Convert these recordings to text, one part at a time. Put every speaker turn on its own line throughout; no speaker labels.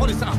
Полисам.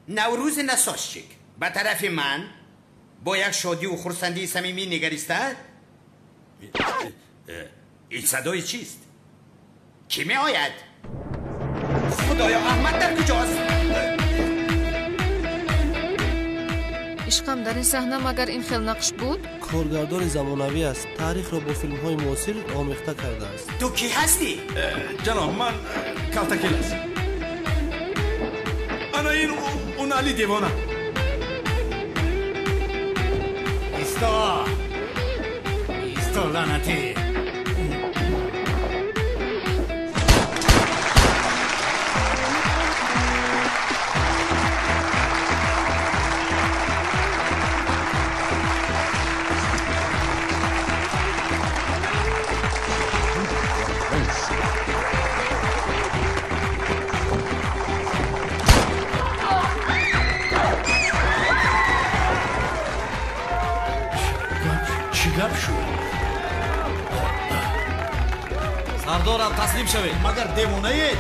نوروز نساشچیک به طرف من با یک شادی و خرسندی صمیمی نگریسته. این صدای چیست؟ کی می آید؟ خدایا احمد در کجاست؟
عشقم در این صحنه مگر این خیل نقش بود؟
کارگردان زمانوی است. تاریخ را با فیلم های معاصر آمیخته کرده است.
تو کی هستی؟
جناب من کالتاکیل است. انا این اون علی دیوانه.
ایستا ایستا لعنتی.
سردارم تسلیم شوید.
مگر دیوانه اید؟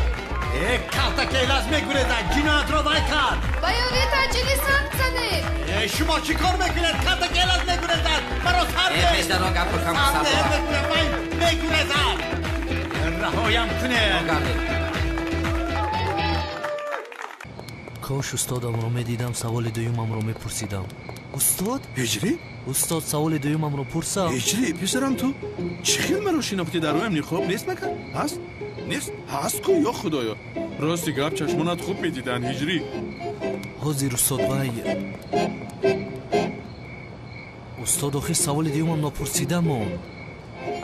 کالتا کیلاس میگریزد، جنایت را وای کرد.
با یاری تاجیلی سنگ زنید.
شما چی کار میکنید؟ کالتا کیلاس میگریزد، مرا سر ده.
پیش در را گپ کن سردار.
میگریزد، رهایم کنید.
کاش استادم را میدیدم، سوال دویمم را میپرسیدم. استاد؟
هجری؟
استاد سوال دویمم رو پرسم.
هجری پسرم تو چی خیل مرا شناختی؟ در رویم نقاب نیست مکن؟ هست؟ نیست؟ هست کو یا خدایا. راستی گپ چشمانت خوب میدیدن هجری.
حاضر استاد وای. استاد آخر سوال دویمم نپرسیدم.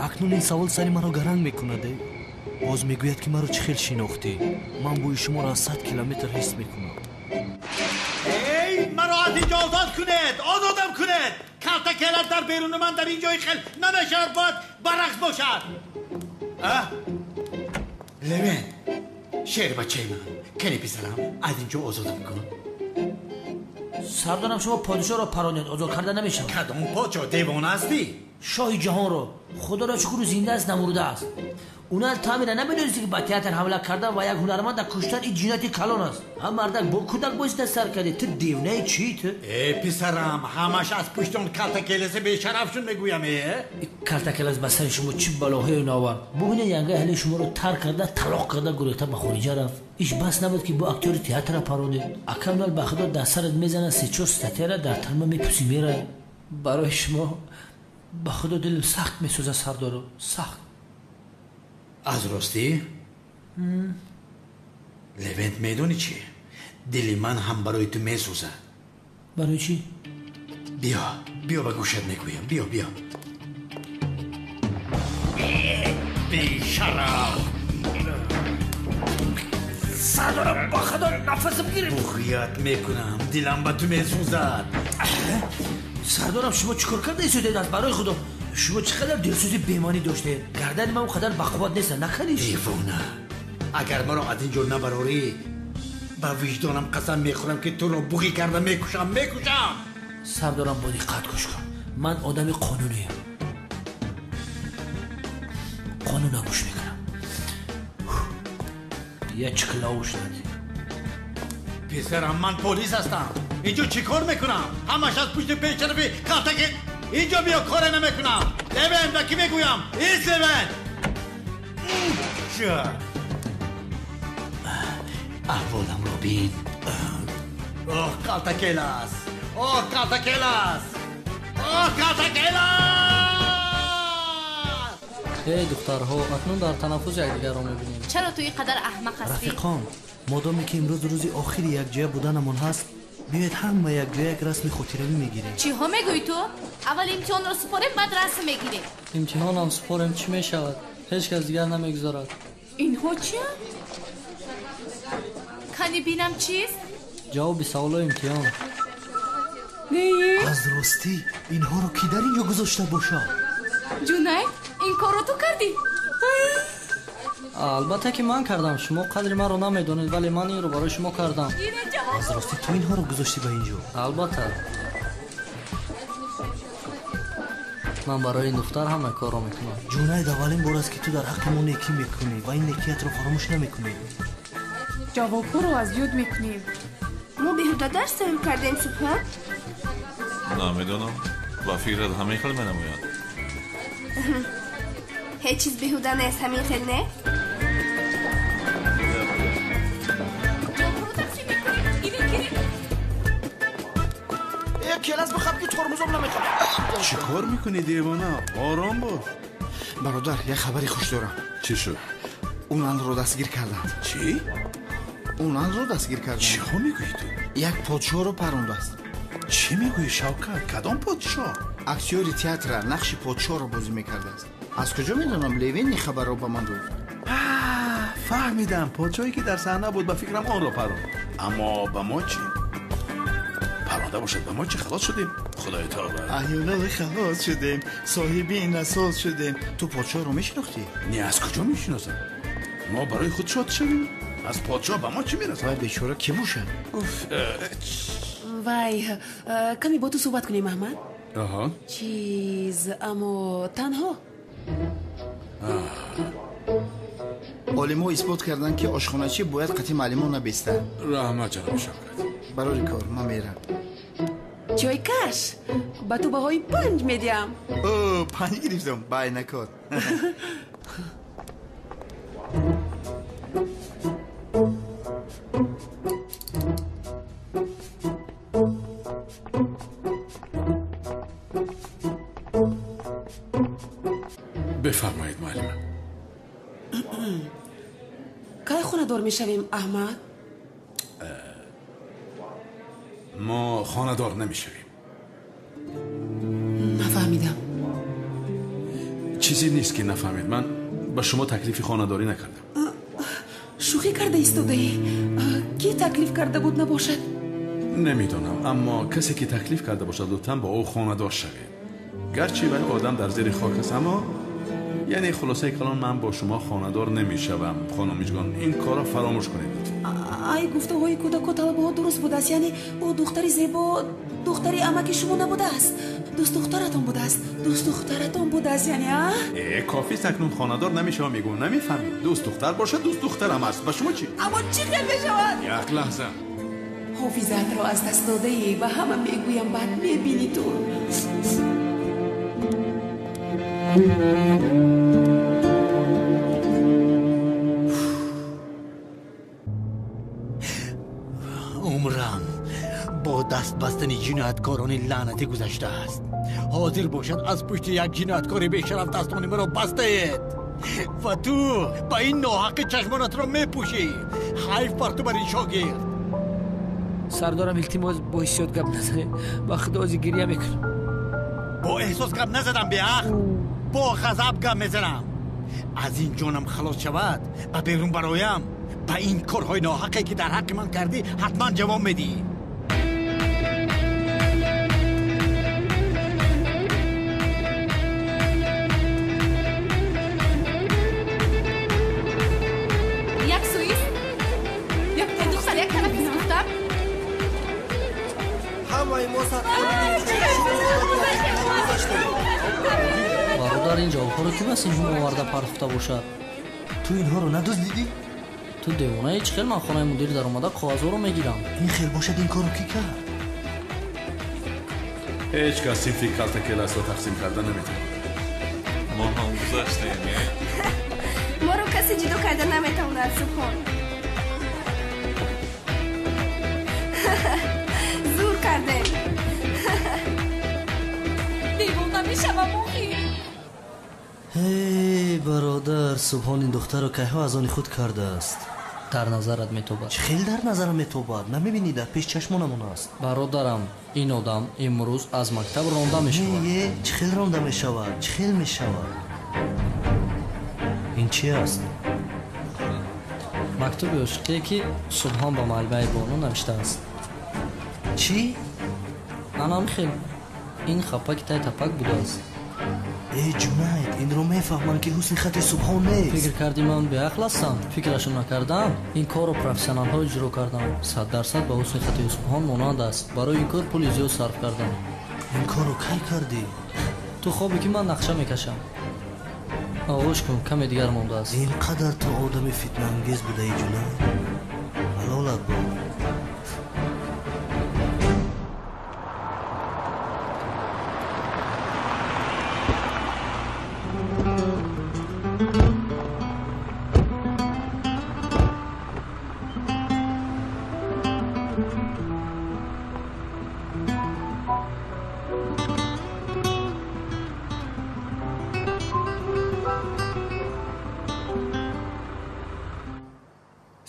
اکنون این سوال سری مرا گرنگ میکند. باز میگوید که مرا چی خیل شناختی؟ من بوی شما را از 100 کیلومتر حس میکنم.
ای مرا از اینجا آزاد کنید، آزادم کنید. کالتا کلت در بیرون من در اینجای خیل نمیشود، باید برعکس باشد. لوین شیر بچه من کنی پسرم از اینجا آزادم کن.
سردارم شما پادشاه را پراندید، آزاد کرده نمیشود.
کدام پادشاه؟ دیوانه هستی؟
شاه جهان را. خدا را شکر زنده است نمرده است. اونا تعمیر نمیدونستی که به تئاتر حمله کردن و یک هنرمند در کشتن این جنایت کلان است. هم مردک با کودک باید سر کردی. تو دیونه چی تو؟
ای پسرم همش از پشت اون کالتا کلس بی‌شرفشون میگویم. ای
کالتا کلس به سر شما چه بلاهایی ناورد. ببینید ینگه اهل شما رو ترک کرده، طلاق کرده، گریخته به خارجه رفت. ایش بس نبود که با اکتور تئاتر پرونده. اکمل به خدا در سرت میزنه 3-4 ستاره در ترمه میپوسی میره. برای شما به خدا دلم سخت میسوزه سردارو، سخت.
از راستی؟ لوینت میدونی چی؟ دل من هم برای تو میسوزه.
برای چی؟
بیا بیا به گوشت میگویم. بیا بیا. بی شرف.
Сардорам, ба худо нафасам гирифт.
Буғият мекунам, дилам ба ту месӯзад.
Сардорам, шумо чӣ кор карда истодед аз барои худо? Шумо чӣ қадар дилсӯзи бемонӣ доштед? Гардани ман он қадар бақувват нест, наканиш.
Девона, агар маро аз ин ҷо набарорӣ, ба виҷдонам қасам мехӯрам, ки туро буғӣ карда мекушам, мекушам.
Сардорам, бо диққат гӯш кун. Ман одами қонуниям. Қонуна гӯш мекунам. Я чиклауш нади.
Писарам, ман полис ҳастам. Инҷо чӣ кор мекунам? Ҳамаш аз пушти пешарафи калтаки. Инҷо биё, коре намекунам. Левен, ба кӣ мегӯям? Ис Левен! Ча? Аҳволамро бин. Оҳ, калтакелас! Оҳ, калтакелас! Оҳ, калтакелас!
Эй духтарҳо, акнун дар танаффус якдигарро мебинем.
Чаро ту ин қадар аҳмақ ҳастӣ?
Рафиқон, модоме ки имрӯз рӯзи охири якҷоя буданамон ҳаст, биёед ҳама якҷоя як расми хотиравӣ мегирем.
Чиҳо мегӯӣ ту? Аввал имтиҳонро супорем, баъд расм мегирем.
Имтиҳонам супорем, чӣ мешавад? Ҳеҷ кас дигар намегузарад.
Инҳо чиянд? Кани бинам чист?
Ҷавоби саволои имтиҳон.
Аз ростӣ инҳоро кӣ дар ин ҷо гузошта бошад?
Ҷунайд, ин корро ту кардӣ?
Албатта ки ман кардам. Шумо қадри маро намедонед, вале ман инро барои шумо кардам.
Аз ростӣ ту инҳоро гузоштӣ ба ин ҷо?
Албатта. Ман барои ин духтар ҳама корро мекунам.
Ҷунайд, аввалин бор аст, ки ту дар ҳаққи мо некӣ мекунӣ ва ин некиятро фаромӯш намекунӣ.
Ҷавобҳоро аз ёд мекунем.
Мо беҳуда дарс тайёр кардем, Субҳон?
Намедонам. Ба фикрат ҳамин хел менамояд.
Ҳеҷ чиз беҳуда нест, ҳамин хел не?
Келас бихаб, ки тормозам намехоҳад.
Чӣ кор мекунӣ, девона? Ором бош.
Бародар, як хабари хуш дорам.
Чӣ шуд?
Унанро дастгир карданд.
Чӣ?
Унанро дастгир карданд.
Чиҳо мегӯӣ ту?
Як подшоҳро парондааст.
Чӣ мегӯӣ, Шавкат? Кадом подшоҳ?
Актёри театра нақши подшоҳро бозӣ мекардааст. Аз куҷо медонам? Левен ин хабарро ба ман дод.
Фаҳмидам, подшоҳе ки дар саҳна буд, ба фикрам онро паронд. Аммо ба мо чӣ? Паронда бошад, ба мо чӣ? Халос шудем, худои таоло.
Аҳёнали халос шудем, соҳиби ин асос шудем. Ту подшоҳро мешинохтӣ?
Не, аз куҷо мешиносам? Мо барои худ шод шавем? Аз подшоҳ ба мо чӣ мерасад?
Вай бечора кӣ бошад?
Вай, каме бо ту суҳбат кунем, Аҳмад.
Аҳа.
Чиз, аммо танҳо.
Олимҳо исбот карданд, ки ошхоначӣ бояд қатъи муаллимон набестад.
Раҳмат, ҷаноби Шавкат.
Барори кор, ман мерам.
Чойкаш, ба ту баҳои 5 медиҳам.
О, 5 гирифтам, байнакор.
Бифармоед, муаллима.
Кай хонадор мешавем, Аҳмад?
Мо хонадор намешавем.
Нафаҳмидам.
Чизе нест, ки нафаҳмед. Ман ба шумо таклифи хонадорӣ накардам.
Шӯхӣ карда истодаӣ? Кӣ таклиф карда буд набошад?
Намедонам, аммо касе ки таклиф карда бошад, лутфан бо ӯ хонадор шавед. Гарчи вай одам дар зери хок аст, аммо яъне хулосаи калон, ман бо шумо хонадор намешавам, хонум Мижгон. Ин корро фаромӯш кунед.
Ай, гуфтаҳои кӯдаку талабаҳо дуруст будааст. Яъне ӯ духтари зебо, духтари амаки шумо набудааст, дӯстдухтаратон будааст, дӯстдухтаратон будааст, яъне а?
Э, кофист, акнун хонадор намешавам, мегӯм. Намефаҳмед? Дӯстдухтар бошад, дӯстдухтарам аст. Ба шумо чӣ?
Аммо чӣ хел мешавад?
Як лаҳза.
Ҳофизаатро аз даст додаӣ, ба ҳама мегӯям, баъд мебинӣ ту.
Умрам бо даст бастани ҷинояткорони лаънатӣ гузаштааст. Ҳозир бошад, аз пушти як ҷинояткори бешараф дастони маро бастаед ва ту ба ин ноҳаққи чашмонатро мепӯшӣ. Ҳайф бар ту, бар ин шогирд.
Сардорам, илтимос, бо ҳиссиёт гап назанед. Ба худо, ози гирья мекунам.
Бо эҳсос гап назадам, беақл. Бо ғазаб гап мезанам. Аз ин ҷонам халос шавад, ба берун бароям, Ба ин корҳои ноҳақе ки дар ҳаққи ман кардӣ ҳатман ҷавоб медиҳӣ.
Як суист, духтар, як тараф ист, духтар.
Ҳамаи мо
Бародар, ин ҷавобҳоро ки ба синф оварда партофта бошад?
Ту инҳоро надуздидӣ?
Ту девонаи, чӣ хел ман хонаи мудир даромада коғазҳоро мегирам?
Ин хел бошад, ин корро кӣ кард?
Ҳеҷ кас синфи калтакеласро тақсим карда наметавонад.
Мо ҳам гузаштем, е?
Моро касе ҷудо карда наметавонад, Субҳон. Зур кардем.
Девона мешавам охир.
Ҳей, бародар, Субҳон ин духтарро кайҳо аз они худ кардааст?
Дар назарат метобад.
Чӣ хел дар назарам метобад? Намебинӣ, дар пеш чашмонамон аст.
Бародарам, ин одам имрӯз аз мактаб ронда мешавад.
Е, чӣ хел ронда мешавад? Чӣ хел мешавад? Ин чи аст?
Мактуби ошиқие ки Субҳон ба муаллимаи Бону навиштааст.
Чӣ?
Анам хел. Ин хапаки тай тапак будааст.
Э, Ҷунайд, инро мефаҳмам ки ҳусни хати Субҳон нест.
Фикр кардӣ ман беақл ҳастам? Фикрашо накардам. Ин корро профессионалҳо иҷро кардам. 100% ба ҳусни хати Субҳон монанд аст. Барои ин кор пули зиёд сарф кардам.
Ин корро кай кардӣ?
Ту хобе ки ман нақша мекашам. Оғӯш кун, каме дигар мондааст.
Ин қадар ту одами фитнаангез будаи, Ҷунайд. Ҳалолат бод.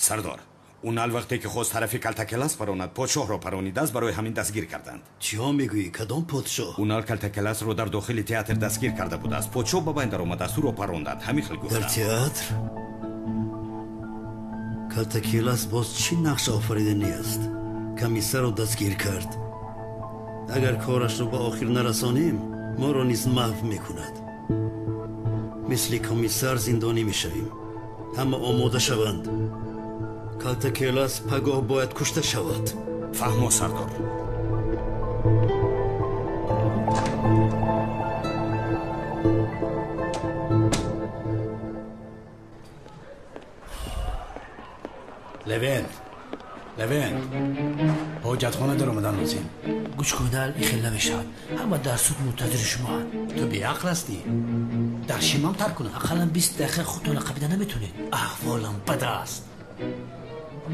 Сардор, унал вақте ки хост тарафи калтакелас паронад, подшоҳро паронидааст, барои ҳамин дастгир карданд.
Чиҳо мегӯӣ? Кадом подшоҳ?
Унал калтакеласро дар дохили театр дастгир карда будааст. Подшоҳ ба байн даромадааст, ӯро паронданд. Ҳамин хел гуфтанд.
Дар театр? Калтакелас боз чӣ нақш офариданӣ аст? Комиссарро дастгир кард. Агар корашро ба охир нарасонем, моро низ маҳв мекунад. Мисли комиссар зиндонӣ мешавем. Ҳама омода шаванд. Калтакелас пагоҳ бояд кушта шавад.
Фаҳмо, сардор.
Левент, Левент, ҳоҷатхона даромадан лозим.
Гӯш кун, ин хел намешавад. Ҳама дар суд мунтазири шумоанд.
Ту беақл ҳастӣ. Дар шимам тар кунам.
Ақаллан 20 дақиқа худтонро қабида наметонед.
Аҳволам бад аст.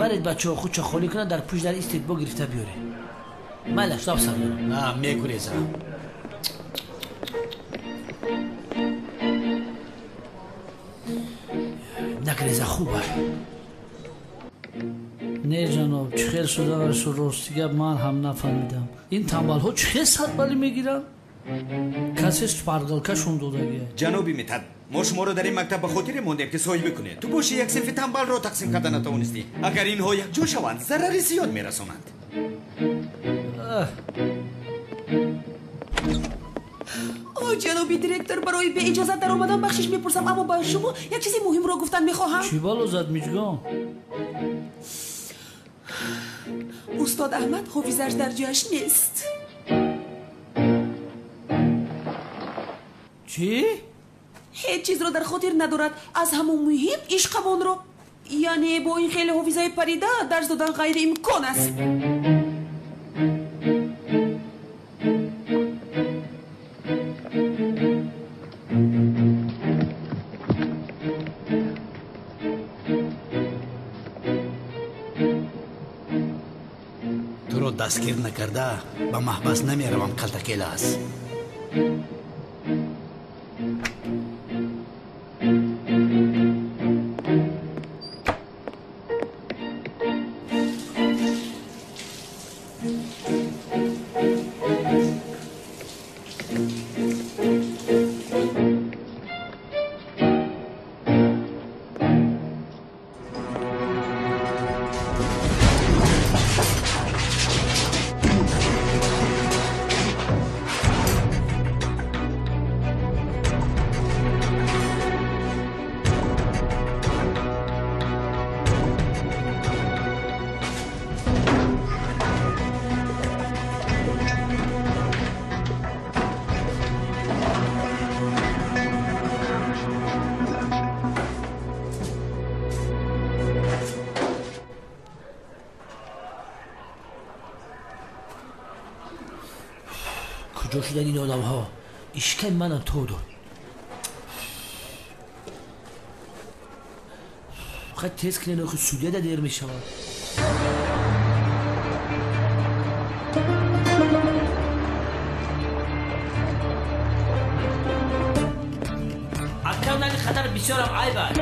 Баред бачаҳо худшо холӣ кунанд, дар пушт дар истед, бо гирифта биёред. Майлаш, дав сардорам.
Мегурезам.
Нагреза, хубаш.
Не ҷаноб, чӣ хел шуданашро рости гап ман ҳам нафаҳмидам. Ин тамбалҳо чӣ хел садбалӣ мегиранд? Касе шпаргалкашон додагия.
Ҷаноби Митад, мо шуморо дар ин мактаб ба хотире мондем ки соҳибӣ кунед. Ту боши як синфи тамбалро тақсим карда натавонистӣ. Агар инҳо якҷо шаванд, зарари зиёд мерасонанд.
О, ҷаноби директор, барои беиҷозат даромадан бахшиш мепурсам, аммо ба шумо як чизи муҳимро гуфтан мехоҳам.
Чӣ бало зад, Миҷгон?
Устод Аҳмад ҳофизаш дар ҷояш нест.
Чӣ?
Ҳеҷ чизро дар хотир надорад. Аз ҳамон муҳим ишқамонро. Яъне бо ин хеле ҳофизаи парида дарс додан ғайриимкон аст.
Туро дастгир накарда ба маҳбас намеравам, Калтакелас.
Куҷо шуданд ин одамҳо? Ишкай манам то дод. Хай тез кунед, охи судья да дер мешавад. Акам наги хатар бисёрам айб аст.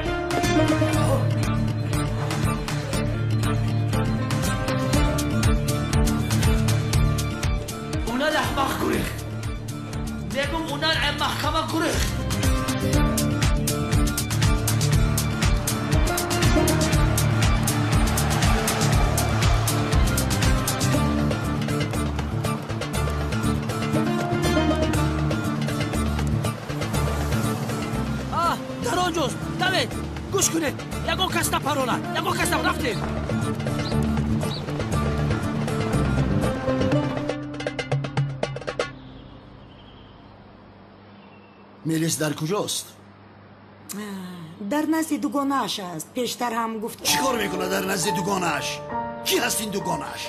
Унар аҳмақ гурехт. Мегум унар маҳкама гурехт. Дар он ҷост. Давед, гӯш кунед. Ягон кас напаронад. Ягон кас рафтем.
Мелис дар куҷост?
Дар назди дугонааш аст. Пештар ҳам гуфт.
Чӣ кор мекунад дар назди дугонааш? Кӣ ҳаст ин дугонааш?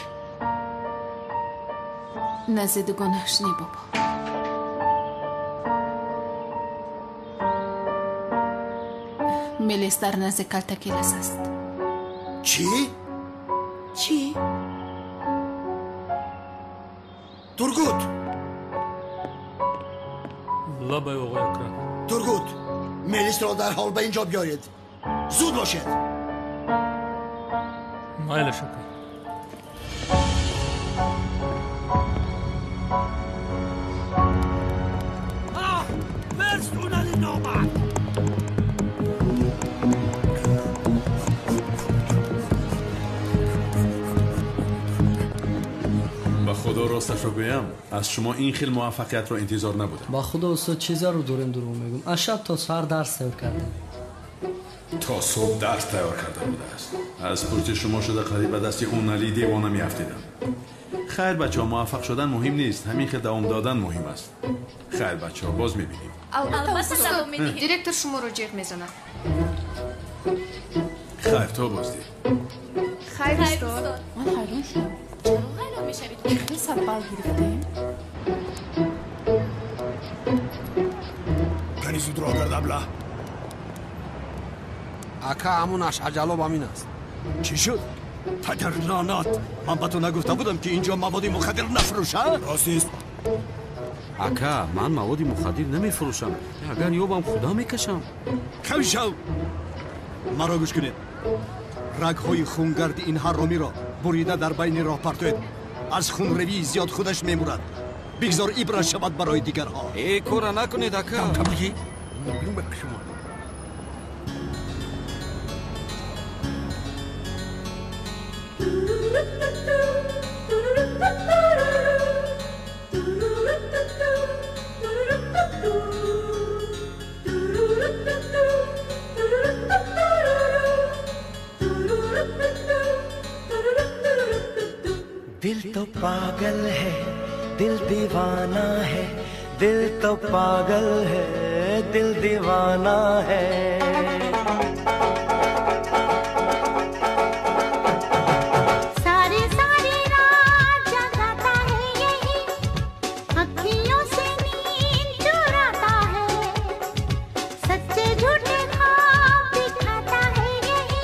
Назди дугонааш не, бобо. Мелис дар назди калтакелас аст.
Чӣ?
Чӣ?
Тургут!
Лабай оғои акрам.
Тургут, Мелисро дарҳол ба инҷо биёред. Зуд бошед.
Майлаш ака.
Мерс унали номад.
Ба худо росташро гӯям, аз шумо ин хел муваффақиятро интизор набудам.
Ба худо устод, чизаро дорем дурӯғ мегӯм. Аз шаб то саҳар дарс тайёр кардам.
То субҳ дарс тайёр карда будааст. Аз пушти шумо шуда қариб ба дасти унали девона меафтидам. Хайр бачаҳо, муваффақ шудан муҳим нест, ҳамин хел давом додан муҳим аст. Хайр бачаҳо, боз мебинем.
Албатта салом медиҳем. Директор шуморо ҷеғ мезанад.
Хайр, то боздид.
Хайр устод. Ман ҳайрон шудам.
Чаро ҳайрон мешавед?
Чӣ хел 100 балл гирифтем?
Кани зуд роҳ гард, абла.
Ака, ҳамонаш аҷалоб ҳамин аст.
Чӣ шуд? Падар лаънат! Ман ба ту нагуфта будам, ки инҷо маводи мухаддир нафурӯша? Рост нест.
Ака, ман маводи мухаддир намефурӯшам. Агар ёбам, худам мекашам.
Кам шав! Маро гӯш кунед. Рагҳои хунгарди ин ҳаромиро бурида дар байни роҳ партоед. Аз хунревии зиёд худаш мемурад. Бигзор ибрат шавад барои дигарҳо.
Э, кора накунед, ака.
दिल तो पागल है, दिल दीवाना है, दिल तो पागल है, दिल दीवाना है।
सारी सारी रात जगाता है यही, अखियों से नींद चुराता है, सच्चे झूठे ख्वाब दिखाता है यही,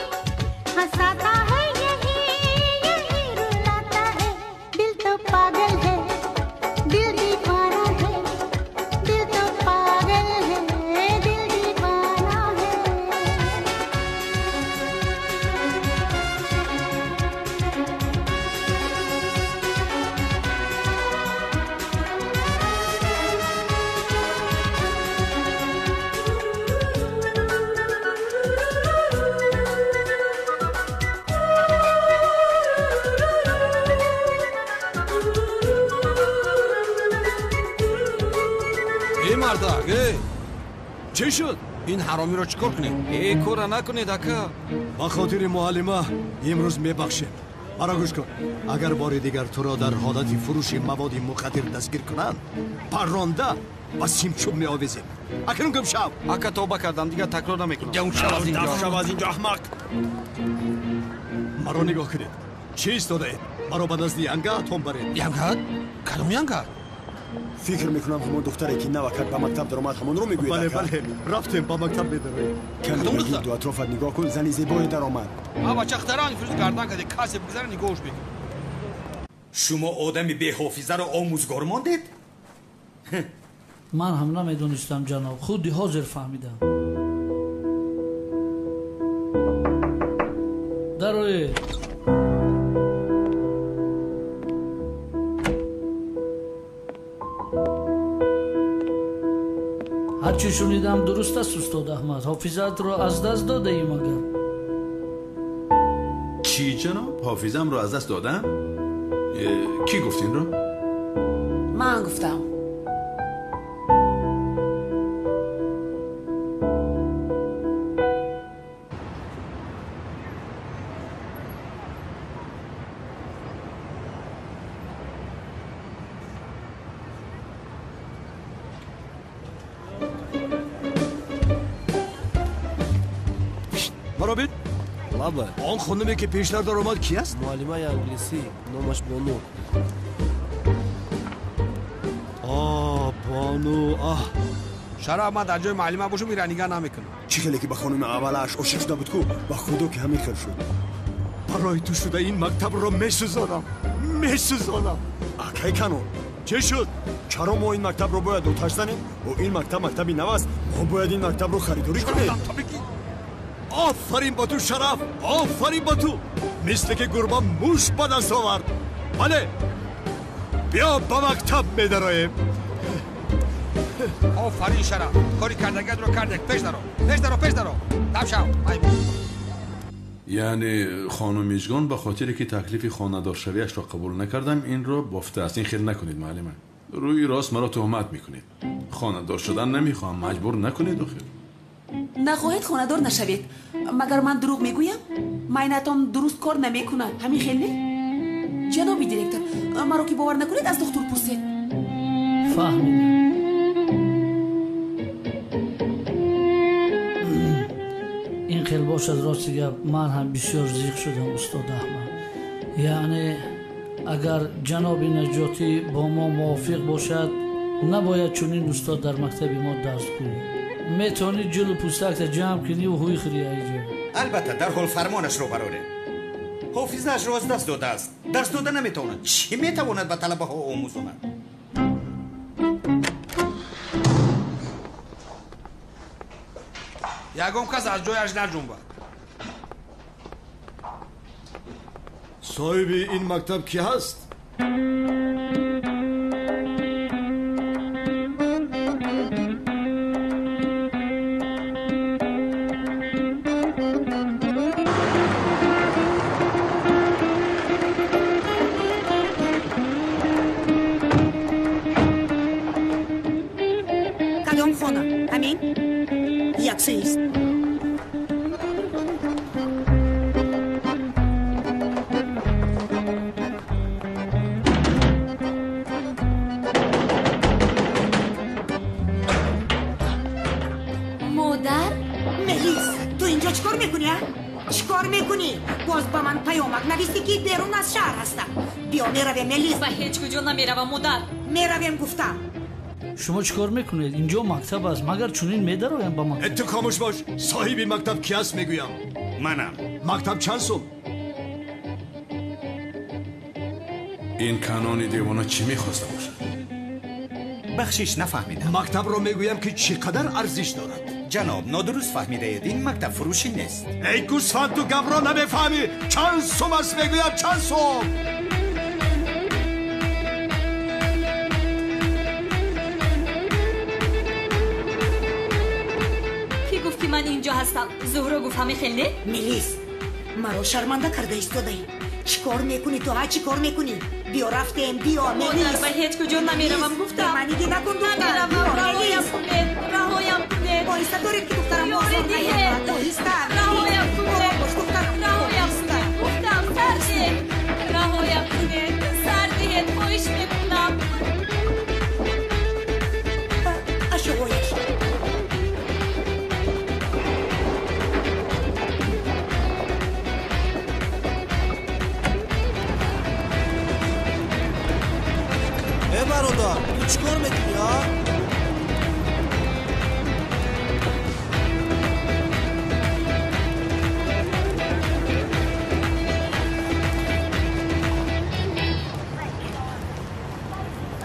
हंसाता है यही, यही रुलाता है। दिल तो पागल है, दिल दीवाना है, दिल तो पागल है, दिल दीवाना है।
Э мардак, э! Чӣ шуд? Ин ҳаромиро чӣ кор кунем? Э, кора накунед, ака.
Ба хотири муаллима имрӯз мебахшем. Маро гӯш кун. Агар бори дигар туро дар ҳолати фурӯши маводи мухаддир дастгир кунанд, парронда ба симчӯб меовезем. Акнун гум шав.
Ака, тавба кардам, дигар такрор намекунам. Гум шав аз инҷо.
Шав аз инҷо, аҳмақ. Маро нигоҳ кунед. Чӣ истодаед? Маро ба назди янгаатон баред.
Янга? Кадом янга?
Фикр мекунам ҳамон духтаре ки навакак ба мактаб даромад ҳамонро мегӯяд.
Бале, бале, рафтем ба мактаб медароем.
Каме гирду атрофат нигоҳ кун, зани зебое даромад.
А бача хтаран фирӯз гардан карде, касе бигзара нигоҳш бикун.
Шумо одами беҳофизаро омӯзгор мондед?
Ман ҳам намедонистам, ҷаноб, худи ҳозир фаҳмидам. Дароед. Ҳарчи шунидам дуруст аст, устод Аҳмад. Ҳофизаатро аз даст додаӣ магар?
Чӣ, ҷаноб? Ҳофизамро аз даст додам? Кӣ гуфт инро?
Ман гуфтам.
Он хонуме ки пештар даромад ки аст?
Муаллимаи англисӣ, номаш Бону.
А, Бону, аҳ.
Шараф, ман дар ҷои муаллима бошам, инра нигаҳ намекунам.
Чӣ хеле ки ба хонуми аввалаш ошиқ шуда буд ку, ба худо ки ҳамин хел шуд.
Барои ту шуда ин мактабро месӯзонам, месӯзонам.
Акай Канон,
чӣ шуд?
Чаро мо ин мактабро бояд оташ занем? О, ин мактаб мактаби нав аст. Мо бояд ин мактабро харидорӣ кунем.
Офарин ба ту, Шараф, офарин ба ту. Мисле ки гурба муш ба даст овард. Бале, биё ба мактаб медароем.
Офарин, Шараф, кори кардагиатро кардек. Пеш даро, пеш даро, пеш даро. Дам шав.
Яъне хонум Мижгон ба хотире ки таклифи хонадоршавиашро қабул накардам, инро бофтааст. Ин хел накунед, муаллима. Рӯи рост маро туҳмат мекунед. Хонадор шудан намехоҳам, маҷбур накунед охир.
Нахоҳед хонадор нашавед. Магар ман дурӯғ мегӯям? Майнатон дуруст кор намекунад. Ҳамин хел не? Ҷаноби директор, маро ки бовар накунед, аз духтур пурсед.
Фаҳмидам. Ин хел бошад, рости гап, ман ҳам бисёр зиқ шудам, устод Аҳмад. Яъне агар ҷаноби Наҷотӣ бо мо мувофиқ бошад, набояд чунин устод дар мактаби мо дарс гӯяд. Метавонӣ ҷилу пӯстакта ҷамъ кунӣ ва ҳуй хӯрӣ айҷо.
Албатта, дарҳол фармонашро барорем. Ҳофизаашро аз даст додааст, дарс дода наметавонад. Чӣ метавонад ба талабаҳо омӯзонад?
Ягон кас аз ҷояш наҷунбад.
Соҳиби ин мактаб кӣ ҳаст?
Кадом хона? Ҳамин? Яксоист.
Модар?
Мелис, ту инҷо чӣ кор мекунӣ, а? Чӣ кор мекунӣ? Боз ба ман паёмак нависӣ, ки берун аз шаҳр ҳастам. Биё, меравем, Мелис.
Ба ҳеҷ куҷо намеравам, модар.
Меравем, гуфтам.
Шумо чӣ кор мекунед? Инҷо мактаб аст, магар чунин медароям ба мактаб?
Ту хомӯш бош. Соҳиби мактаб ки аст, мегӯям.
Манам.
Мактаб чанд сум?
Ин Канони девона чӣ мехоста бошад?
Бахшиш, нафаҳмидам.
Мактабро мегӯям, ки чӣ қадар арзиш дорад.
Ҷаноб, нодуруст фаҳмидаед, ин мактаб фурӯшӣ нест.
Эй гӯсфанд, ту гапро намефаҳмӣ. Чанд сум аст, мегӯям, чанд сум?
Кӣ гуфт, ки ман инҷо ҳастам? Зуҳро гуфт, ҳамин хел не?
Мелис, маро шарманда карда истодаӣ. Чӣ кор мекунӣ ту, ҳа? Чӣ кор мекунӣ? Биё, рафтем, биё, Мелис.
Модар, ба ҳеҷ куҷо намеравам, гуфтам.
Бемаънигӣ накун, духтар.
Намеравам, раҳоям кунед, раҳоям кунед.
Оҳиста доред, ки духтарам
Ёри диҳед.
Оҳиста.
Раҳоям кунед.
Ором бош, духтарам.
Раҳоям кунед, гуфтам, сар диҳед. Раҳоям кунед, сар диҳед, хоҳиш мекунам.
Ашояш.
Э, бародар, ту
Чикор мекунӣ, а?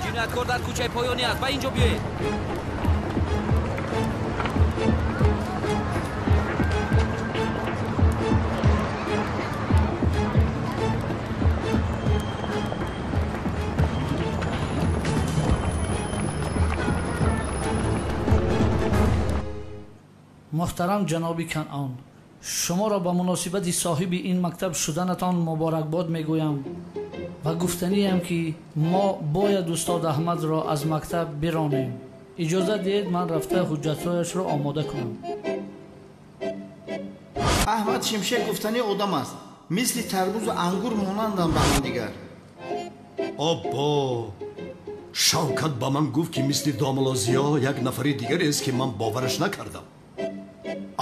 Ҷинояткор дар кӯчаи поёнӣ аст. Ба ин ҷо биёед.
Муҳтарам ҷаноби Канъон, шуморо ба муносибати соҳиби ин мактаб шуданатон муборакбод мегӯям ва гуфтаниям, ки мо бояд устод Аҳмадро аз мактаб биронем. Иҷозат диҳед, ман рафта ҳуҷҷатҳояшро омода кунам.
Аҳмад Шимшек гуфтани одам аст. Мисли тарбузу ангур монанданд ба ҳамдигар.
Оббо! Шавкат ба ман гуфт, ки мисли Домулло Зиё як нафари дигарест, ки ман бовараш накардам.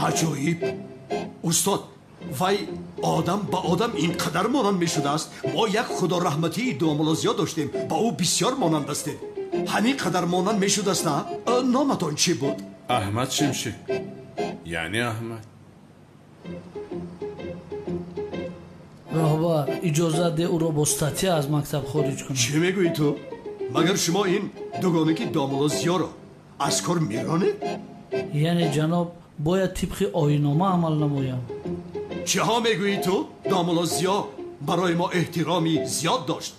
Аҷоиб! Устод, вай одам ба одам ин қадар монанд мешудааст. Мо як худораҳматии Домулло Зиё доштем, ба ӯ бисёр монанд ҳастед. Ҳамин қадар монанд мешудааст, на? Номатон чӣ буд?
Аҳмад Шимшек. Яъне Аҳмад.
Роҳбар, иҷозат де ӯро бо статья аз мактаб хориҷ кунам.
Чӣ мегӯӣ ту? Магар шумо ин дугонаки Домулло Зиёро аз кор меронед?
Яъне ҷаноб, бояд тибқи оиннома амал намоям.
Чиҳо мегӯӣ ту? Домулло Зиё барои мо эҳтироми зиёд дошт.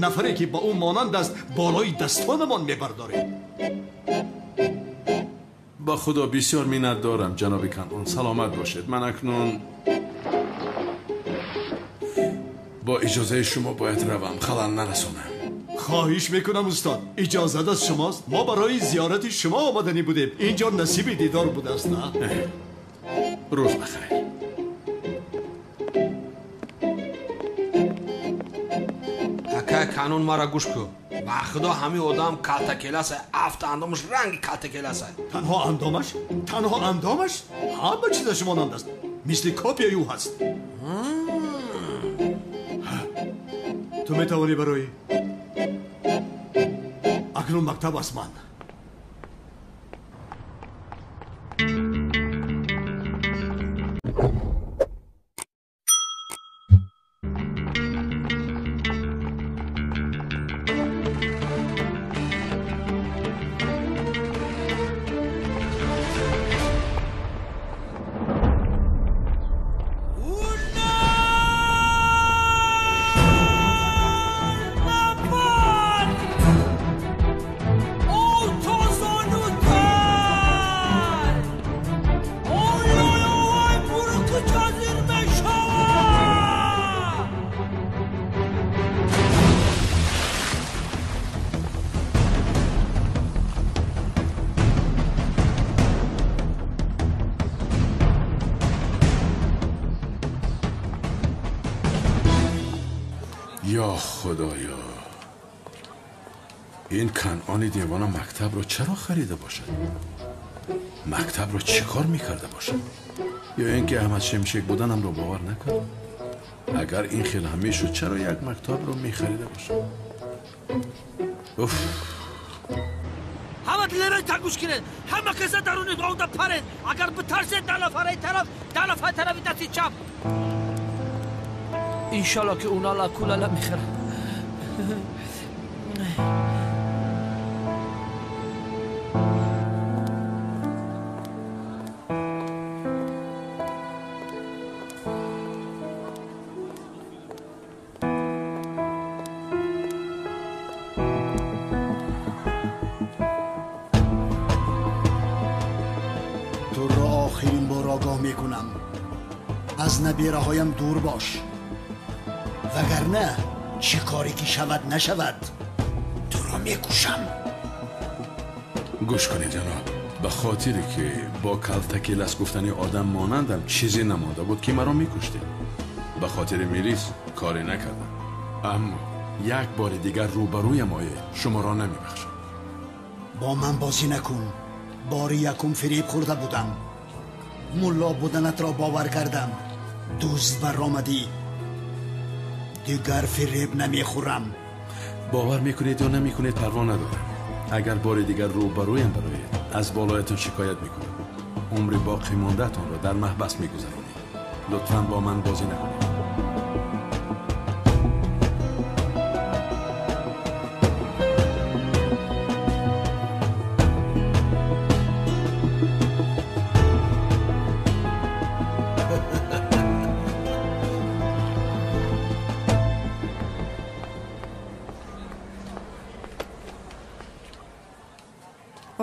Нафаре ки ба ӯ монанд аст, болои дастонамон мебардорем.
Ба худо бисёр миннат дорам, ҷаноби Канъон. Саломат бошед. Ман акнун бо иҷозаи шумо бояд равам, халал нарасонам.
Хоҳиш мекунам, устод, иҷозат аз шумост. Мо барои зиёрати шумо омаданӣ будем. Инҷо насиби дидор будааст, на?
Рӯз бахайр.
Акай Канъон, мара гӯш кун. Ба худо, ҳамин одам калтакеласа, афт андомаш ранги калтакеласа.
Танҳо андомаш? Танҳо андомаш? Ҳама чизаш монанд аст. Мисли копияи ӯ ҳаст. Ту метавонӣ барои акнун мактаб аз ман.
یا خدایا، این کنعان دیوانه مکتب رو چرا خریده باشد؟ مکتب رو چیکار میکرده باشد؟ یا اینکه احمد شمشک بودنم رو باور نکرد؟ اگر این خیلی هم میشد چرا یک مکتب رو میخریده باشد؟ اوف.
ҳама дилерои тангӯш кунед, ҳама каса даруни онда паред. Агар битарсед, да нафараи тараф, да нафари тарафи дасти чап.
Иншалло, ки унала кулала мехӯрад.
Туро охирин бор огоҳ мекунам, аз набираҳоям дур бош, вагарна чӣ коре ки шавад нашавад, туро мекушам.
Гӯш кунед, ҷаноб, ба хотире ки бо калтаки лас гуфтани одам монандам, чизе намонда буд ки маро мекуштед. Ба хотири милис коре накардам, аммо як бори дигар рӯбарӯям оед, шуморо намебахшам.
Бо ман бозӣ накун. Бори якум фиреб хӯрда будам, мулло буданатро бовар кардам, дузд баромадӣ. Дигар фиреб намехӯрам.
Бовар мекунед ё намекунед, парво надорам. Агар бори дигар рӯ ба рӯям бароед, аз болоятон шикоят мекунам. Умри боқӣ мондаатонро дар маҳбас мегузаронед. Лутфан бо ман бозӣ накунед.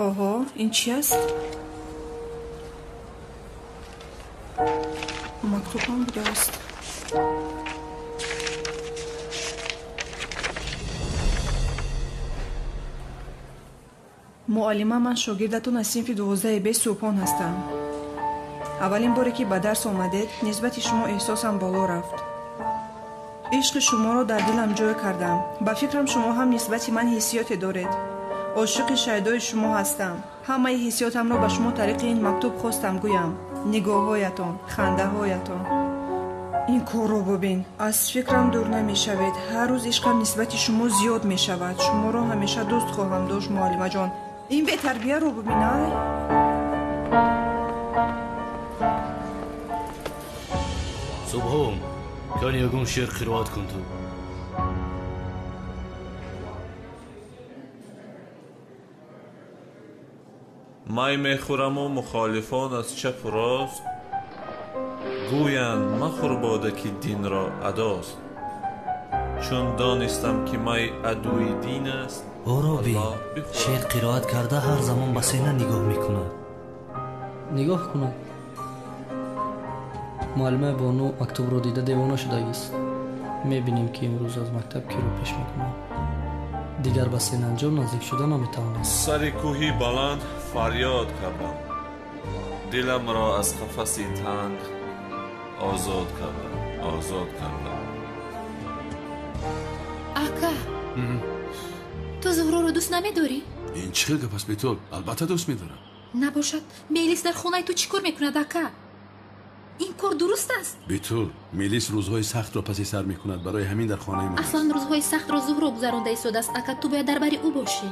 Оҳо, ин чи аст? Мактубам будааст. Муаллима, ман шогирдатон аз синфи 12 Б Субҳон ҳастам. Аввалин боре ки ба дарс омадед, нисбати шумо эҳсосам боло рафт. Ишқи шуморо дар дилам ҷой кардам. Ба фикрам, шумо ҳам нисбати ман ҳиссиёте доред. Ошиқи шайдои шумо ҳастам. Ҳамаи ҳиссиётамро ба шумо тариқи ин мактуб хостам гӯям. Нигоҳҳоятон, хандаҳоятон. Ин корро бубин. Аз фикрам дур намешавед. Ҳар рӯз ишқам нисбати шумо зиёд мешавад. Шуморо ҳамеша дӯст хоҳам дошт, муаллимаҷон. Ин бетарбияро бубин, ай.
Субҳон, кани ягон шеър қироат кун ту.
Май мехӯраму мухолифон аз чапу рост гӯянд махӯр бода ки динро адост. Чун донистам ки май адуи дин аст.
Ӯро бин, шеър қироат карда ҳар замон ба сена нигоҳ мекунад. Нигоҳ кунад. Муаллимаи Бону мактубро дида девона шудагист. Мебинем ки имрӯз аз мактаб киро пеш мекунад. Дигар ба Сенанҷон наздик шуда наметавонад.
Сари кӯҳи баланд фарёд кардам, диламро аз қафаси танг озод кардам, озод кардам.
Ака, ту Зуҳроро дӯст намедорӣ?
Ин чӣ хел гап аст, Бетул? Албатта дӯст медорам.
Набошад, Мелис дар хонаи ту чӣ кор мекунад, ака? Ин кор дуруст аст?
Бетул, Мелис рӯзҳои сахтро паси сар мекунад, барои ҳамин дар хонаи ман.
Аслан рӯзҳои сахтро Зуҳро гузаронда истодааст, ака. Ту бояд дар бари ӯ бошӣ.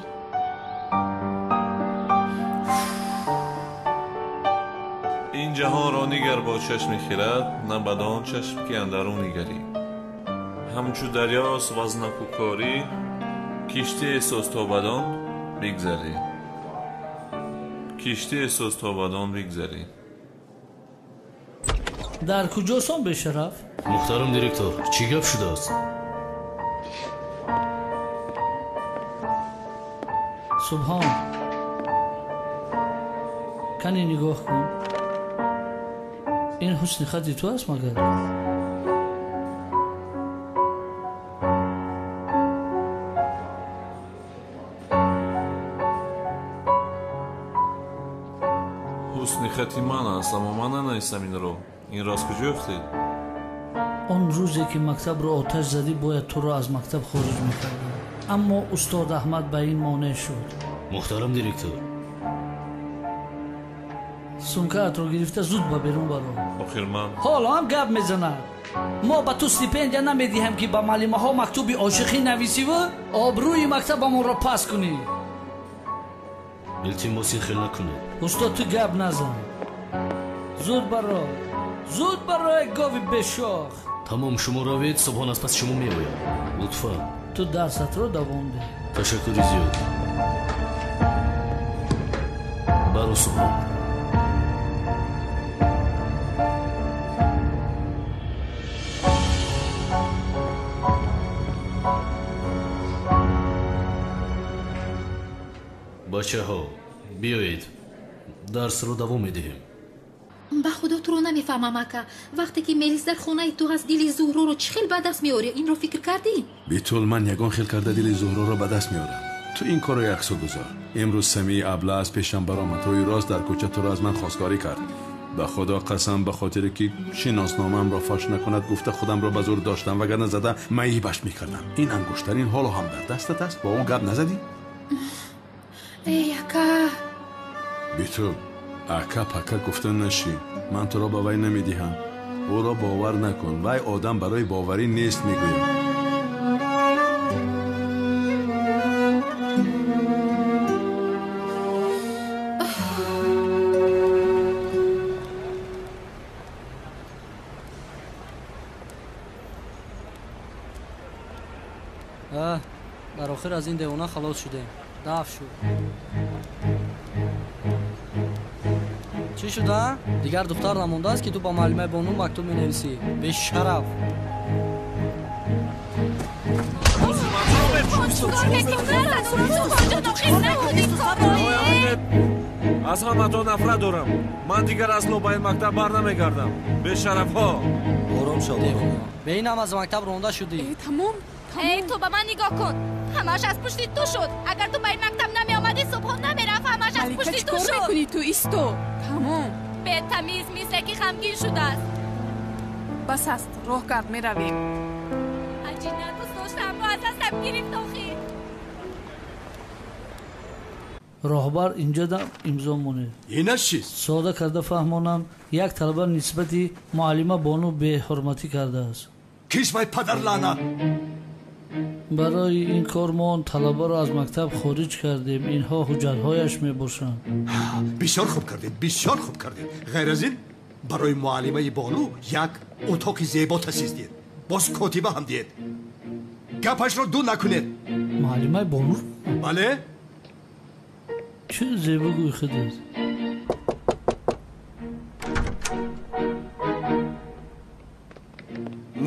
Ин ҷаҳонро нигар бо чашми хирад, на бадон чашм ки андару нигарӣ. Ҳамчу дарёст вазнакукорӣ, киштие соз то бадон бигзарӣ. Киштие соз то бадон бигзарӣ.
Дар куҷосон, бешараф?
Муҳтарам директор, чӣ гап шудааст?
Субҳон, кани нигоҳ кун. Ин ҳусни хати ту аст магар?
Ҳусни хати ман аст, аммо ман нанависам инро. Инро аз куҷо ёфтед?
Он рӯзе ки мактабро оташ задӣ, бояд туро аз мактаб хориҷ мекардам, аммо устод Аҳмад ба ин монеъ шуд.
Муҳтарам директор,
сумкаатро гирифта зуд ба берун баро.
Охир ман
ҳоло ҳам гап мезанад. Мо ба ту стипендия намедиҳем, ки ба муаллимаҳо мактуби ошиқӣ нависиву обрӯи мактабамонро паст кунӣ.
Илтимос, ин хел накунед.
Устод, ту гап назан. Зуд баро, зуд баро, гови бешох.
Тамом, шумо равед, Субҳон аз паси шумо меояд. Лутфан.
Ту дарсатро давом деҳ.
Ташаккури зиёд. Баро, Субҳон. Бачаҳо, биёед, дарсро давом медиҳем.
Ба худо, туро намефаҳмам, ака. Вақте ки Мелис дар хонаи ту ҳаст, дили Зуҳроро чӣ хел ба даст меорӣ? Инро фикр кардӣ?
Битул, ман ягон хел карда дили Зуҳроро ба даст меорам. Ту ин корро яксо гузор. Имрӯз Самии абла аз пешам баромад. Рӯи рост дар кӯча туро аз ман хостгорӣ кард. Ба худо қасам, ба хотире ки шиносномаамро фош накунад, гуфта худамро ба зур доштам, вагарна зада маибаш мекардам. Ин ангуштарин ҳоло ҳам дар дастат аст? Бо ӯ гап назадӣ?
Эй, ака!
Битул, ака пака гуфта нашӣ. Ман туро ба вай намедиҳам. Ӯро бовар накун. Вай одам барои боварӣ нест, мегӯям.
Дар охир аз ин девона халос шудем. Даф шуд. Чӣ шуда? Дигар духтар намондааст, ки ту ба муаллимаи бону мактуб менависӣ. Бешараф.
Аз ҳаматон нафрат дорам. Ман дигар асло ба ин мактаб бар намегардам. Бешарафҳо.
Ором шав.
Бе ин ҳам аз мактаб ронда шудӣ.
Тамом.
Эй, ту ба ман нигоҳ кун. Ҳамааш аз пушти ту шуд. Агар ту ба ин мактаб намеомадӣ, Субҳон намерафт. Ҳамааш аз пушти ту шуд.
Чикор мекунӣ ту? Исто. Тамом.
Бетамиз, мисле ки ғамгин шудааст.
Бас аст, роҳ кард, меравем.
Аҷина дӯст доштамро аз дастам гирифт охир.
Роҳбар инҷо имзо монед.
Инаш чист?
Сода карда фаҳмонам, як талаба нисбати муаллима бону беҳурматӣ кардааст.
Кист вай падар лаънат?
Барои ин кор мо он талабаро аз мактаб хориҷ кардем. Инҳо ҳуҷҷатҳояш мебошанд.
Бисёр хуб кардед, бисёр хуб кардед. Ғайр аз ин барои муаллимаи бону як утоқи зебо таъсис диҳед. Боз котиба ҳам диҳед. Гапашро ду накунед.
Муаллимаи бону?
Бале.
Чӣ зебо гӯй худед.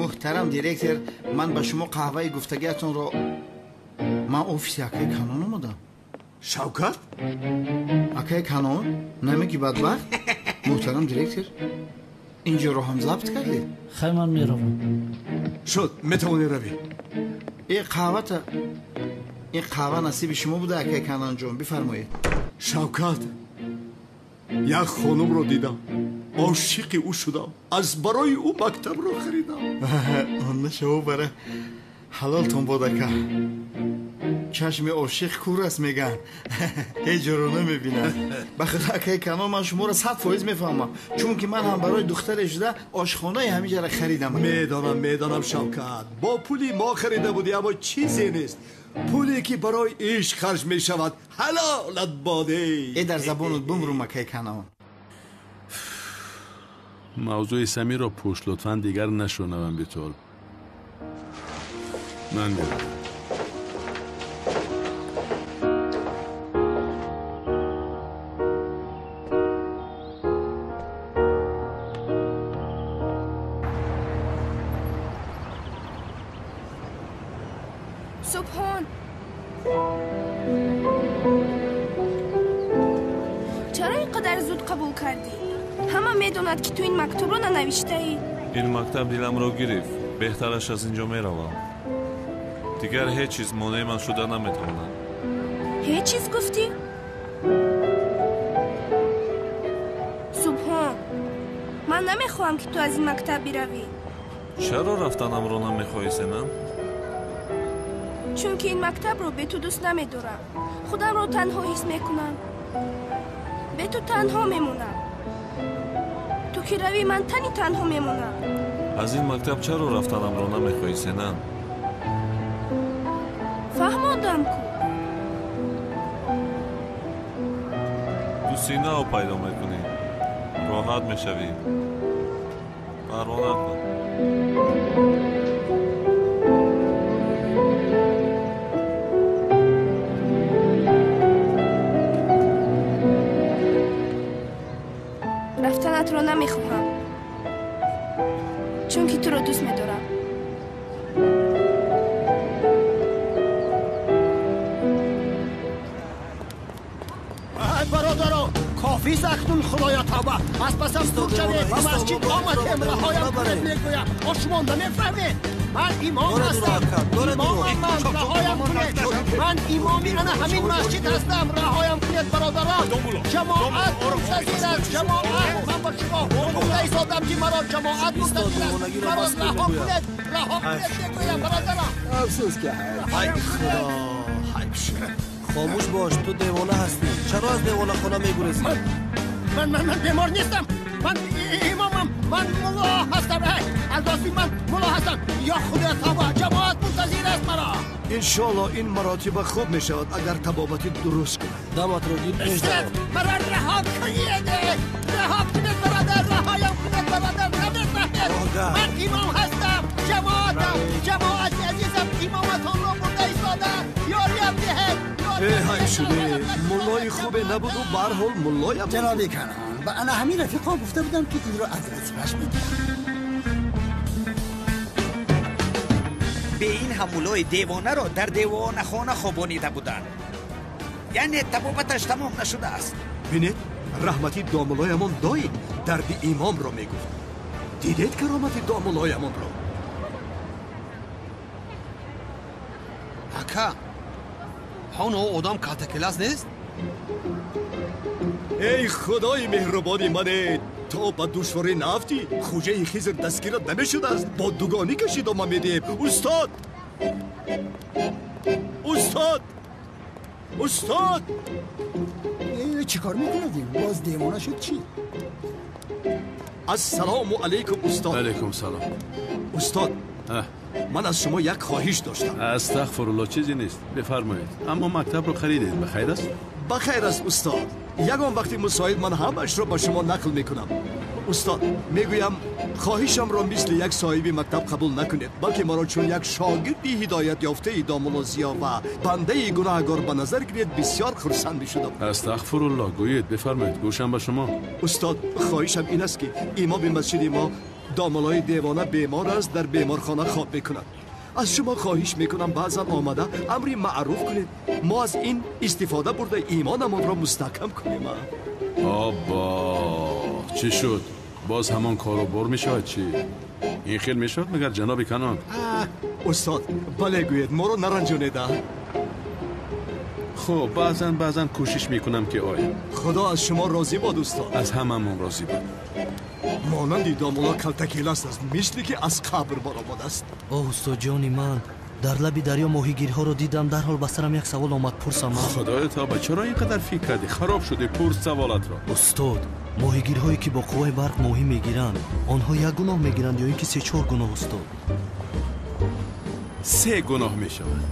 Муҳтарам директор, ман ба шумо қаҳваи гуфтагиатонро. Ман офиси акаи Канон омадам.
Шавкат?
Акаи Канон? Намеги бадбахт? Муҳтарам директор, инҷоро ҳам забт кардед?
Хай, ман меравам.
Шуд, метавонӣ равӣ.
Ин қаҳвата, ин қаҳва насиби шумо буда, акаи Канонҷон, бифармоед.
Шавкат, як хонумро дидам, ошиқи ӯ шудам, аз барои ӯ мактабро харидам.
Он нашав бара, ҳалолтон бод, ака. Чашми ошиқ кур аст, мегӯянд, ҳеҷ ҷоро намебинад. Ба худо, акаи Канон, ман шуморо 100% мефаҳмам, чунки ман ҳам барои духтаре шуда ошхонаи ҳамиҷара харидам.
Медонам, медонам, Шавкат, бо пули мо харида будӣ, аммо чизе нест. Пуле ки барои ишқ харҷ мешавад, ҳалолат боде.
Э, дар забонат бумрум, акаи Канон.
Мавзӯи Самирро пӯш, лутфан, дигар нашунавам битор. Ман меравам.
Субҳон, чаро ин қадар зуд қабул кардӣ? Ҳама медонад, ки ту ин мактубро нанавиштаӣ.
Ин мактаб диламро гирифт. Беҳтараш аз ин ҷо меравам. Дигар ҳеҷ чиз монеи ман шуда наметавонад.
Ҳеҷ чиз гуфтӣ? Субҳон, ман намехоҳам, ки ту аз ин мактаб биравӣ.
Чаро рафтанамро намехоҳӣ, Сенам?
Чунки ин мактабро бе ту дӯст намедорам. Худамро танҳо ҳис мекунам. Бе ту танҳо мемонам. Ту ки равӣ, ман тани танҳо мемонам.
Аз ин мактаб чаро рафтанамро намехоҳӣ, Сенам?
Фаҳмондам ку.
Дӯсти нав пайдо мекунӣ, роҳат мешавӣ. Парво накун.
Рафтанатро намехоҳам, чунки туро дӯст медорам.
Ай бародарон, кофист акнун, худоё тавба, аз пасам дур шавед, ба масҷид омадем, раҳоям кунед, мегӯям. О, шумо намефаҳмед, ман имом ҳастам, имомам ман, раҳоям кунед. Ман имоми ана ҳамин масҷид ҳастам, раҳоям кунед, бародарон. Ҷамоат мунтазир аст, ҷамоат. Ман ба шумо гуфта истодам, ки маро ҷамоат мунтазир аст. Маро раҳо кунед, раҳо кунед, мегӯям, бародарон.
Афсӯс ки ҳай худо,
ҳайф шуд.
Хомӯш бош, ту девона ҳастӣ. Чаро аз девонахона мегурезӣ?
Ман бемор нестам. Ман имомам, ман мулло ҳастам. Албасти ман мулло ҳастам. Ё худоя тавба, ҷамоат мунтазир аст маро. Иншоалло ин маротиба хуб мешавад, агар табобати дуруст кунад.
Даматро гир пеш даро.
Маро раҳо кунед, раҳо кунед, бародар, раҳоям кунед, бародар, намефаҳмед. Ман имом ҳастам, ҷамоатам, ҷамоати азизам, имоматонро бурда Эй шуде, муллои хубе набуду барҳол муллоя буд.
Ҷаноби Канон, ба ана ҳамин рафиқо гуфта будам, ки инро аз вазифааш мегирам.
Бе ин ҳам муллои девонаро дар девонахона хобонида буданд. Яъне табобаташ тамом нашудааст.
Бинед, раҳмати домуллоямон доим дарди имомро мегуфт. Дидед каромати домуллоямонро?
Ака, ҳоно одам калтакелас нест?
Эй худои меҳрубони мане, то ба душворӣ наафтӣ, хӯҷаи Хизр дастгират намешудааст. Бо дугонӣ кашидома медиҳем. Устод! Устод! Устод!
Чӣ кор мекунадим? Боз девона шуд чӣ?
Ассалому алайкум, устод.
Алайкум салом.
Устод, ман аз шумо як хоҳиш доштам.
Астағфируллоҳ, чизе нест. Бифармоед. Аммо мактабро харидед, ба хайр аст?
Ба хайр аст, устод. Ягон вақти мусоид ман ҳамаашро ба шумо нақл мекунам. Устод, мегӯям, хоҳишамро мисли як соҳиби мактаб қабул накунед, балки маро чун як шогирди ҳидоят ёфтаи домулло Зиё ва бандаи гунаҳгор ба назар гиред, бисёр хурсанд мешудам.
Астағфируллоҳ, гӯед, бифармоед, гӯшам ба шумо.
Устод, хоҳишам ин аст, ки имоми масҷиди мо домуллои девона бемор аст, дар беморхона хоб мекунад. Аз шумо хоҳиш мекунам, баъзан омада амри маъруф кунед. Мо аз ин истифода бурда имонамонро мустаҳкам кунем.
Оббо, чӣ шуд? Боз ҳамон кору бор мешавад чӣ? Ин хел мешавад магар, ҷаноби Канон?
Устод, бале гӯед, моро наранҷонед.
Хуб, баъзан кӯшиш мекунам, ки оям.
Худо аз шумо розӣ бод, устод.
Аз ҳамамон розӣ бод.
Монанди домулло калтакеласт аст, мисли ки аз қабр баромадааст.
Оҳ, устодҷони ман, дар лаби дарё моҳигирҳоро дидам, дарҳол ба сарам як савол омад, пурсам.
Худоё тавба, чаро ин қадар фикр кардӣ? Хароб шудӣ, пурс саволатро.
Устод, моҳигирҳое ки бо қувваи барқ моҳӣ мегиранд, онҳо як гуноҳ мегиранд ё ин ки се-чор гуноҳ, устод?
Се гуноҳ мешавад.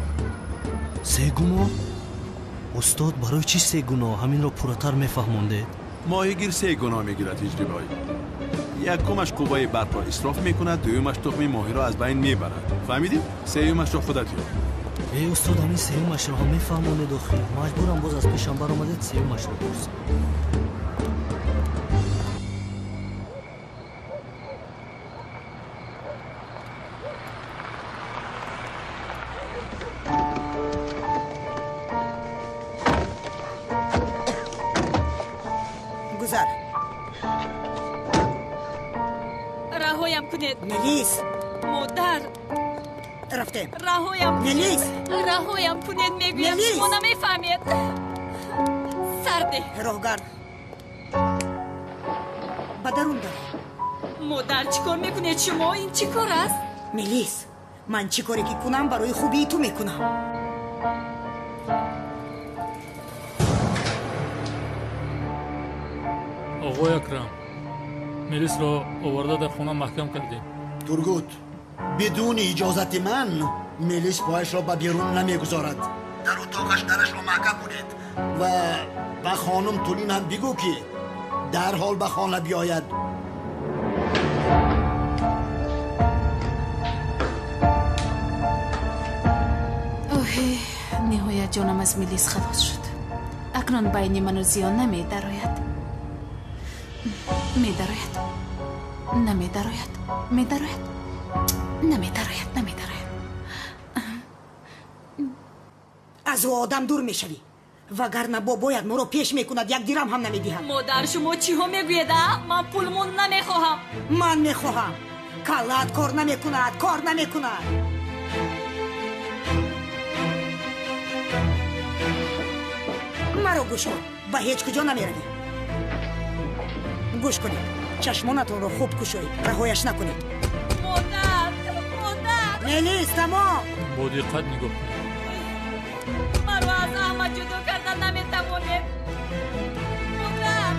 Се гуноҳ? Устод, барои чӣ се гуноҳ? Ҳаминро пурратар мефаҳмондед.
Моҳигир се гуноҳ мегирад, ҳиҷрибой. Якумаш қувваи барқро исроф мекунад, дуюмаш тухми моҳиро аз байн мебарад. Фаҳмидӣ? Сеюмашро худат ёб.
Эй устод, ҳамин сеюмашро ҳам мефаҳмонед охир. Маҷбурам, боз аз пешам баромадед, сеюмашро пурсам.
Гузар.
Раҳоям кунед.
Мелис.
Модар.
Рафтем.
Раҳоям кунед.
Мелис.
Раҳоям кунед, мегӯям.
Мелис.
Шумо намефаҳмед. Сарде.
Роҳгар. Ба дарун даро.
Модар, чӣ кор мекунед шумо? Ин чӣ кор аст?
Мелис, ман чӣ коре ки кунам, барои хубии ту мекунам.
Оғои Акрам, Мелисро оварда дар хона маҳкам кардем.
Тургут, бидуни иҷозати ман Мелис пояшро ба берун намегузорад. Дар утоқаш дарашро маҳкам кунед ва ба хонум Тулин ҳам бигӯ, ки дарҳол ба хона биёяд.
Оҳе, ниҳоят ҷонам аз Мелис халос шуд. Акнун байни ману Зиё намедарояд. Медарояд, намедарояд, медарояд, намедарояд, намедарояд.
Аз ӯ одам дур мешавӣ, вагарна бобоят моро пеш мекунад, як дирам ҳам намедиҳад.
Модар, шумо чиҳо мегӯед, а? Ман пулмон намехоҳам.
Ман мехоҳам. Каллаат кор намекунад, кор намекунад. Маро гӯш кун, ба ҳеҷ куҷо намеравӣ. Гӯш кунед, чашмонатонро хуб кушоед, раҳояш накунед.
Модар, модар.
Мелис, тамом.
Бо диққат нигоҳ кунед.
Маро аз Аҳмад ҷудо карда наметавонед. Модар.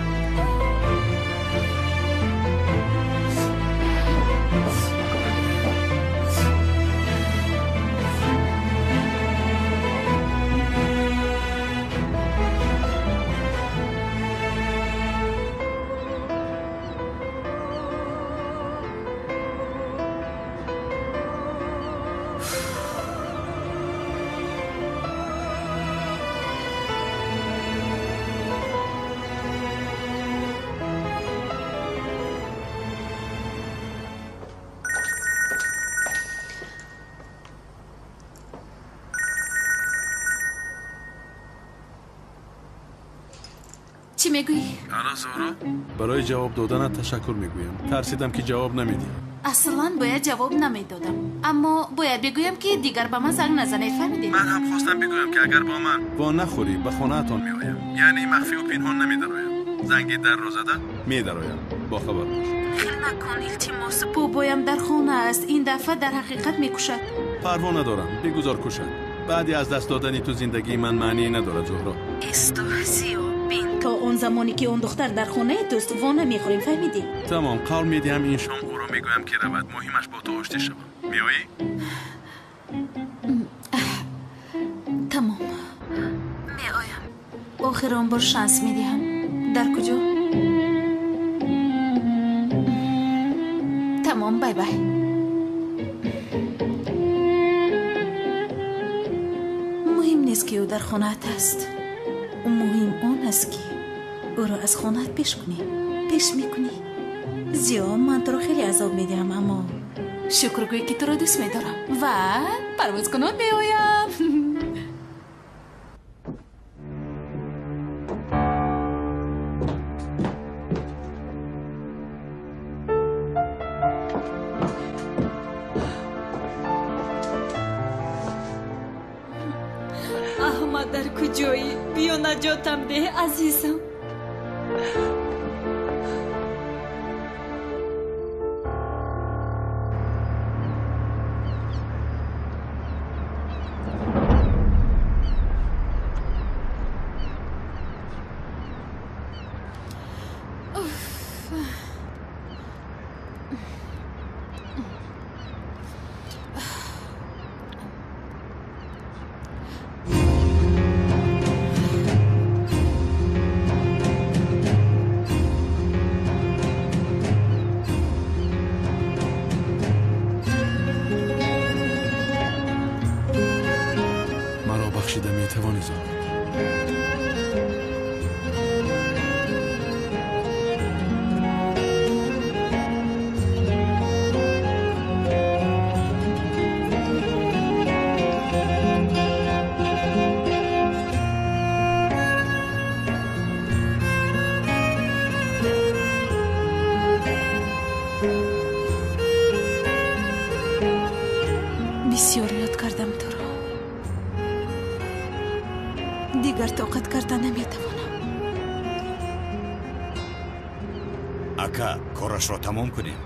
Чӣ мегӯӣ?
Алло, Зуҳро, барои ҷавоб доданат ташаккур мегӯям. Тарсидам ки ҷавоб намедиҳӣ.
Аслан бояд ҷавоб намедодам, аммо бояд бигӯям ки дигар ба ман занг назанед, фаҳмидед?
Ман ҳам хостам бигӯям ки агар бо ман во нахӯрӣ ба хонаатон меоям, яъне махфию пинҳон намедароям. Занги дарро зада медароям, бохабар бош.
Хел накун, илтимос, бобоям дар хона аст. Ин дафъа дар ҳақиқат мекушад.
Парво надорам, бигузор кушад. Баъди аз даст додани ту зиндагии ман маъние надорад, Зуҳро.
Исто, Зиё, бин, то он замоне ки он духтар дар хонаи туст во намехӯрем, фаҳмидӣ?
Тамом, қавл медиҳам, ин шом ӯро мегӯям ки равад. Муҳимаш бо ту оштӣ шавам. Меоӣ?
Тамом, меоям. Охир он бор шанс медиҳам. Дар куҷо? Тамом, бай бай. Муҳим нест ки ӯ дар хонаат аст. Муҳим он аст ки ӯро аз хонаат пеш кунӣ. Пеш мекунӣ. Зиё, ман туро хеле азоб медиҳам, аммо шукр гӯй ки туро дӯст медорам ва парвозкунон меоям.
Аҳмад, дар куҷоӣ? Биё наҷотам деҳ, азизам.
Бахшида метавонӣ, Зуҳро?
Бисёр ёд кардам туро. Дигар тоқат карда наметавонам.
Ака, корашро тамом кунем.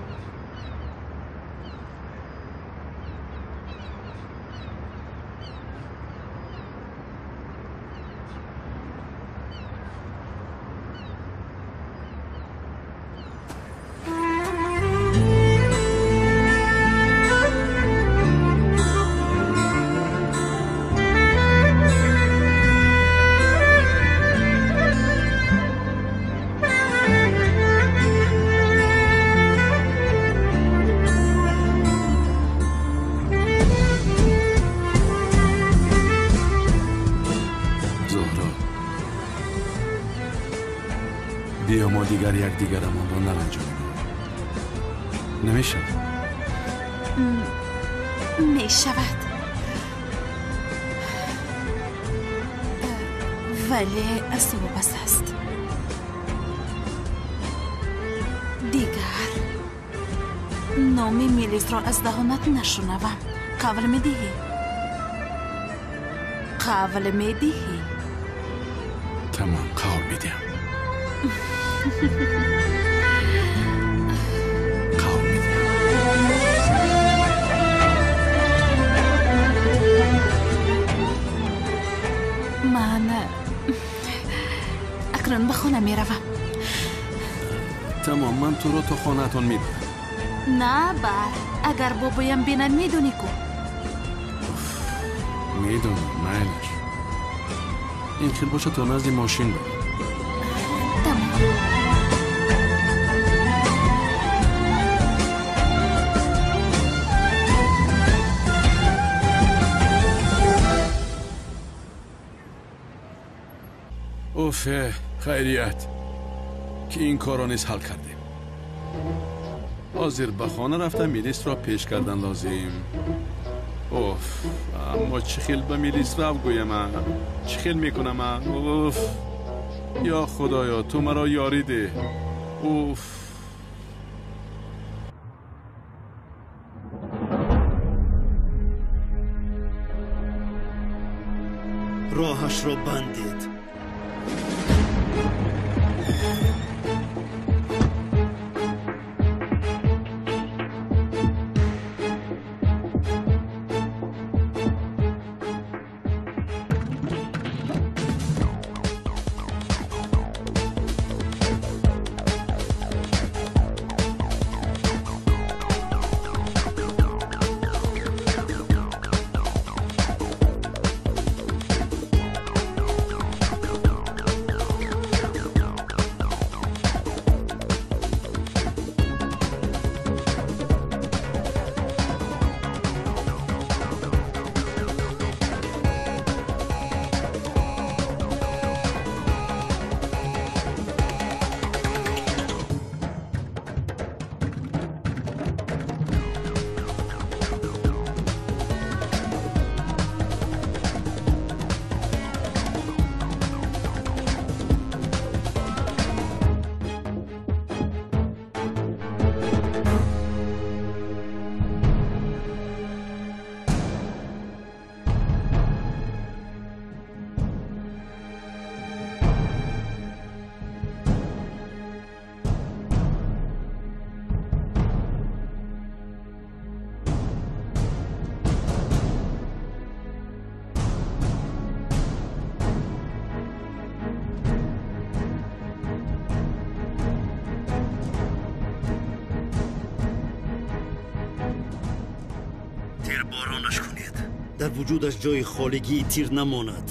Биё мо дигар якдигарамонро наранҷонем. Намешавад?
Мешавад, вале аз ту вобаста аст. Дигар номи Мелисро аз даҳонат нашунавам. Қавл медиҳӣ? Қавл медиҳӣ?
Тамом, қавл медиҳам. Қавл медиҳам.
Ман акнун ба хона меравам.
Тамом, ман туро то хонаатон мебарам.
На, бар. Агар бобоям бинад, медонӣ ку?
Медонам, майлаш. Ин хел бошад, то назди мошин бар.
Тамом.
Уф, хайрият ки ин корро низ ҳал кардем. Ҳозир ба хона рафта милисро пеш кардан лозим. Уф, аммо чӣ хел ба милис рав гӯяма? Чӣ хел мекунама? Уф. Ё Худоё, ту маро ёрӣ деҳ. Уф.
Роҳашро бандед. Тирборонаш кунед. Дар вуҷудаш ҷои холигии тир намонад.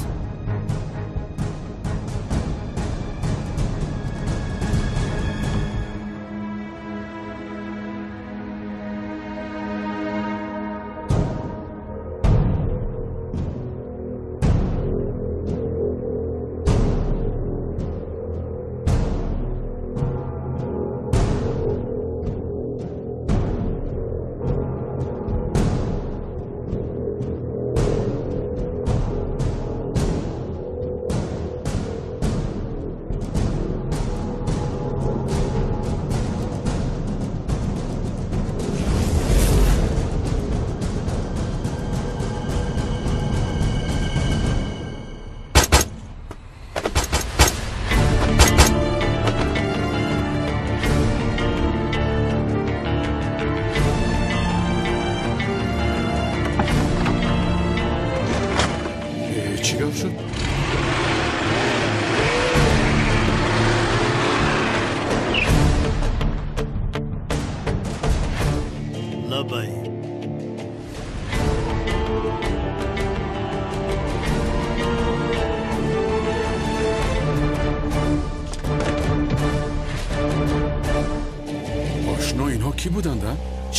Кӣ буданд?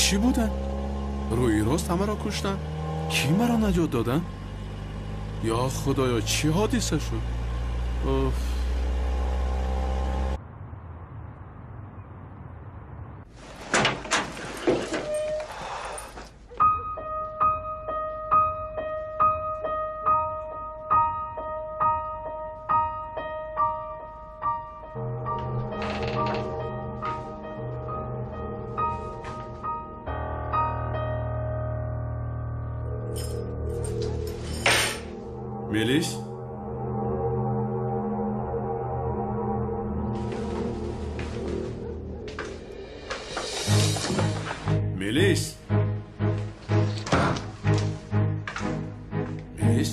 Чӣ буданд? Рӯи рост ҳамаро куштанд? Кӣ маро наҷот доданд? Ё Худоё, чӣ ҳодиса шуд? Уф. Мелис? Мелис? Мелис?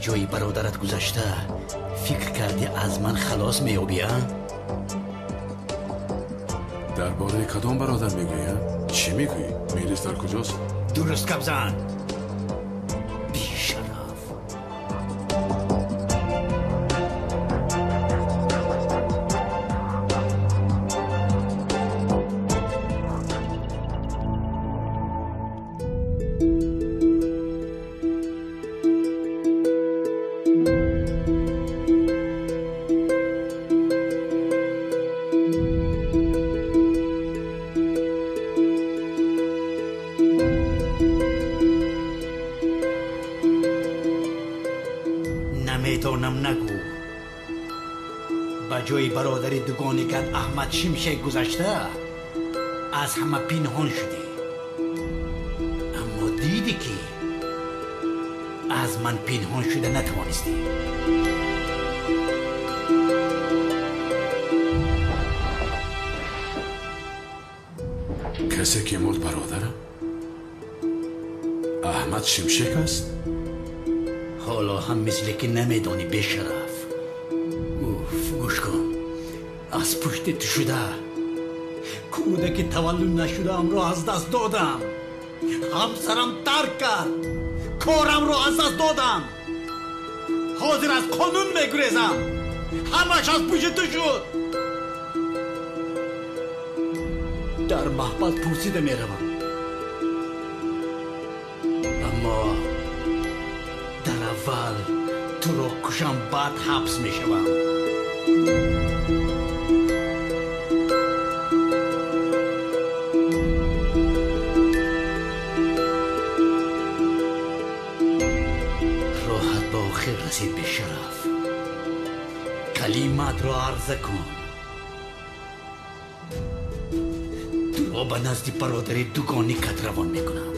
ҷои бародарат гузашта фикр кардӣ аз ман халос меёбӣ, а?
Дар бораи кадом бародар мегӯӣ, а? Чӣ мегӯӣ? Мелис дар куҷост?
Дуруст гап зан. Бешараф. Намедонам, нагӯ. Ба ҷои бародари дугоникат Аҳмад Шимшек гузашта аз ҳама пинҳон шудӣ. Аммо дидӣ ки аз ман пинҳон шуда натавонистӣ.
Касе ки мурд бародарам Аҳмад Шимшек аст?
Ҳоло ҳам мисле ки намедонӣ, бешараф. Уф, гӯш кун. Аз пушти ту шуда кӯдаки таваллуд нашудаамро аз даст додам. Ҳамсарам тарк кард. Корамро аз даст додам. Ҳозир аз қонун мегурезам. Ҳамаш аз пушти ту шуд. Дар маҳбас пурсида меравам. Аммо дар аввал туро кушам, баъд ҳабс мешавам. Роҳат ба охир расид, бешараф. Калиматро арза кун. Туро ба назди бародари дугоникат равон мекунам.